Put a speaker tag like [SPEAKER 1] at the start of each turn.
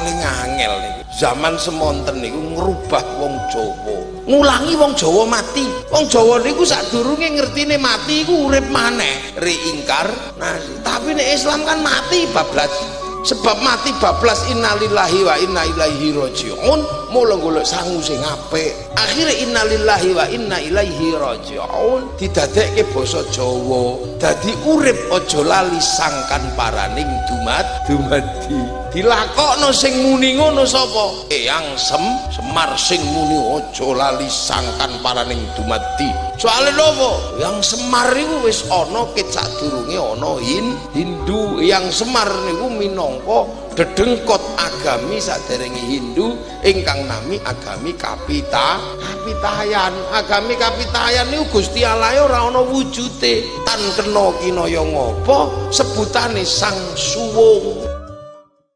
[SPEAKER 1] Paling angel niku. Zaman semonten niku ngrubah wong Jawa. Ngulangi wong Jawa mati. Wong Jawa niku sadurunge ngertine mati iku urip maneh, reinkarnasi. Tapi nek Islam kan mati bablas. Sebab mati bablas innalillahi wa inna ilaihi rajiun, mula golek sangu sing apik. Akhire innalillahi wa inna ilaihi rajiun didadekke basa Jawa. Dadi urip aja lali sangkan paraning dumadi. Dilakokno sing muni ngono sapa? Eyang Semar sing muni aja lali sangkan paraning dumadi. Soale napa? Yang Semar iku wis ana ket sadurunge ana Hindu. Yang Semar niku minangka dedengkot agami saderenge Hindu ingkang nami agami Kapitayan. Agami Kapitayan niku Gusti Allah ora ana wujude, tan kena kinaya ngapa sebutane Sang Suwung.